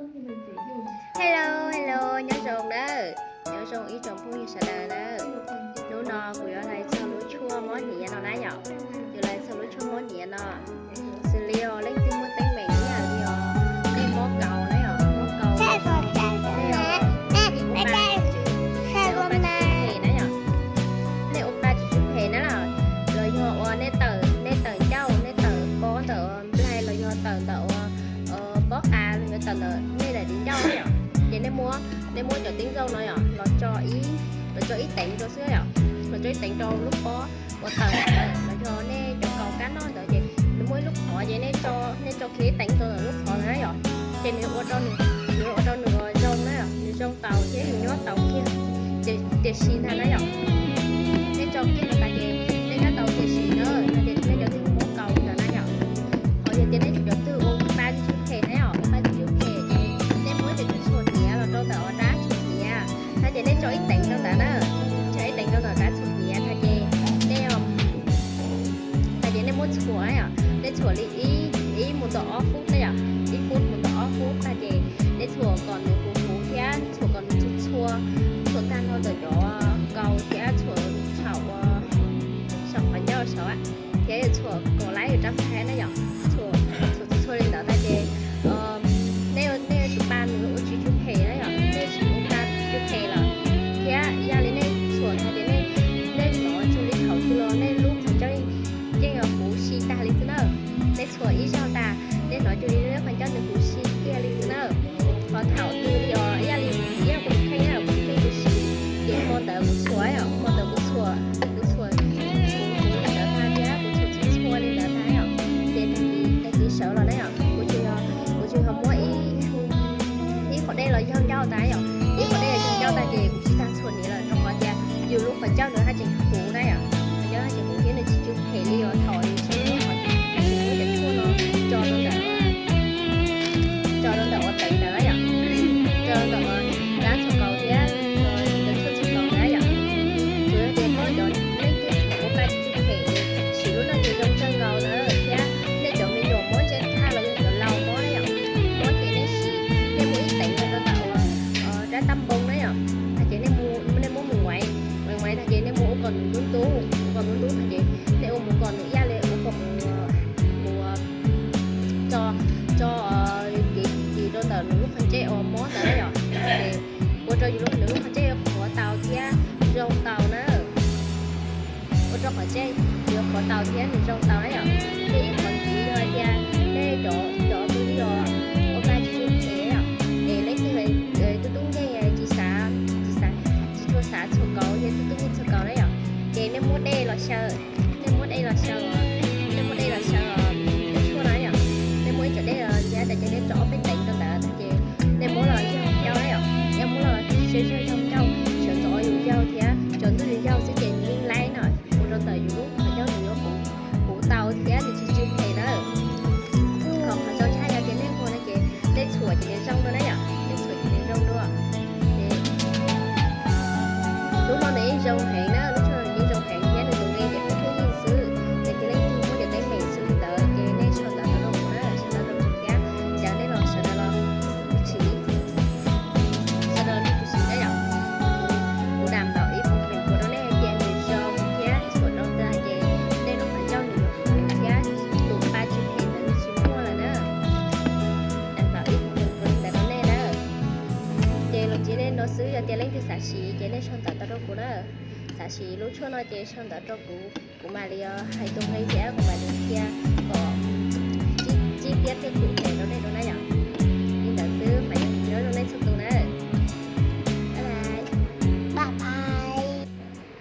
Hello, hello, nyob zoo nawb. Nyob zoo ib tsoom phooj ywg sawv daws nawb. Hnub no kuv yuav los txog lub tshuaj mob hniav no na yom. Yuav los txog lub tshuaj mob hniav no. Xws li os leej twg muaj teeb meem ib yam li os, nej mob kaus na yom, mob kaus, nej ua pa tsis tsw phem na yom, los yog uas nej tawm, nej tawm ncauj, nej tawm pob ntawm nplaig los yog tawm ntawm ua pob qa los yog tawm ntawm nej daim di ncauj na yom, ces nej muab, nej muab cov teeb ntxaug no yom los tso ib, los tso ib teev rau xwb yom, los tso ib teev rau lub pob uas tawm ntawd los yog nej cov kaus kab noj ntawd ces nws muaj ib lub qhov ces nej tso, nej tso kiag ib teev rau ntawm lub qhov ntawd na yom, ces nws ua rau nws, nws ua rau nws zoo na yom, nws zoo taus thiab nws nyob taus kiag. Ces tiam sis ntag na yom, nej tso kiag no tas ces nej nyob tau tiam sis na, no ces nej cov twg mob kaus ntawd na yom, ho yog tias nej cov twg ua pa tsis tsw phem na yom, ua pa tsis tsw phem ces nej muab cov tshuaj txhuam hniav los rau ntawm ua rab txhuam hniav, no ces nej tso ib teev rau ntawd na, tso ib teev rau ntawm rab txhuam hniav no ces nej, no ces nej muab txhuam na yom, nej txhuam li ib, ib mus tau ob fub na yom, ib fub mus tau ob fub tag ces nej txhuam kom nws huv huv thiab txhuam kom nws txhua txhua, txhuam tag nrho ntawm cov kaus thiab txhuam saum, saum qhov ncauj saud, thiab yuav txhuam kom laib yus rab phab na yom, txhuam, txhuam txhua txhua li ntawd tag ces nej, nej yuav tsum pa nws ua tsis tsw phem na yom, nej yuav tsum pa tsis tsw phem lawm, thiab yog li nej txhuam tag ces nej, nej hnov tsuas li thaum twg los nej lub qhov ncauj yeej yuav huv si tag li xwb na. Nej txhuam ib zaug tas nej hnov tsuas li lub qhov ncauj nws huv si kiag li xwb na. Qhov thaum twg li os ib yam li, ib yam kuv kheej, kuv kheej kuv siv, ces hmo ntawd kuv txhuam yom, hmo ntawd kuv txhuam, kuv txhuam huv li ntawd tag thiab kuv txhuam txhua txhua li ntawd tag yom, ces tag kis sawv los na yom, kuv tsuas yog, kuv tsuas yog muab ib, ib qhov dej los yaug ncauj tas yom, ib qhov dej los yaug ncauj tas ces kuv tsis tas txhuam hniav lawm rau qhov tias yus lub qhov ncauj nws haj tseem huv na yom, qhov ncauj haj tseem huv thiab nws tsis tsw phem li os thaum yus tshuab, yus muab cov tshuaj no tso rau ntawm, tso rau ntawm ua teev ntawd na yom, tso rau ntawm ua rab txhuam kaus thiab ntawm tshuaj txhuam kaus ntawd na yom. Tsuas yog tias koj cov leej twg ua pa tsis tsw phem siv lub no ces zoo kawg nkaus ntawd thiab nej cov me nyuam mob ntsej thaj los yog cov laus mob na yom, mob ces nej siv, nej muab ib teev rau ntawm ua rab tab npoo na yom, tag ces nej, nej muab mus uaiv, uaiv uaiv tag ces nej muab ua kom nws ntub ntub, ua kom ntub ntub tag ces nej ua mus kom nws ib yam li ua kom mus, mus tso, tso kev kis rau ntawm nws lub qhov ntsej uas mob ntawd na yom, ces ua rau yus lub, nws lub qhov ntsej qhuav tau thiab zoo tau na. Ua rau qhov ntsej yuav qhuav tau thiab nws zoo tau na yom. Thiab ib qhov ntxiv yog hais tias nej cov, cov tus li os ua pa tsis tsw phem yom, es leej twg tub tub nkeeg tsis xav, tsis xav, tsis tshua xav txhuam kaus thiab tub tub nkeeg txhuam kaus na yom, ces nej muab dej los xyaw, nej muab dej los xyaw, nej muab dej los xyaw cov tshuaj no yom, nej muab ib co dej los thiab tas ces nej tso ob peb teev rau ntawd tag ces nej muab los yaug ncauj na yom, nej muab los sawv, sawv yaug ncauj, sawv ntxov yus yaug thiab tsaus ntuj yus yaug xwb ces nws yeej laib no, ua rau ntawm yus lub qhov ncauj nws yuav huv tau thiab nws tsis tsw phem na. Ho qhov txaus tshaj yog tias nej nquag no ces nej txhuam ces nws zoo dua na yom, nej txhuam ces nws zoo dua. Lub no nws yeej zoo heev na, lub tshuaj no nws yeej zoo heev thiab nws tus nqi ces pheej pheej yig xwb, ces tus leej twg muaj cov teeb meem xws li ntawd ces nej sau ntawv rau kuv na, sau ntawv rau kuv thiab, ces nej los sawv daws los siv, sawv daws los siv na yom. Kuv dam ntaus ib puas feem pua rau nej hais tias nws zoo thiab txhuam rau ntawd ces nej lub qhov ncauj nws yuav huv thiab tus pa tsis phem ntawd nws tsis muaj lawm na. Dam ntaus ib puas feem pua li ntawd rau nej na. Ces los tsis nej no xwb, yog tias leej twg xav siv ces nej sau ntawv tau rau kuv na. Xav siv lub tshuaj no ces sau ntawv rau kuv, kuv mam li hais tus nqi thiab kuv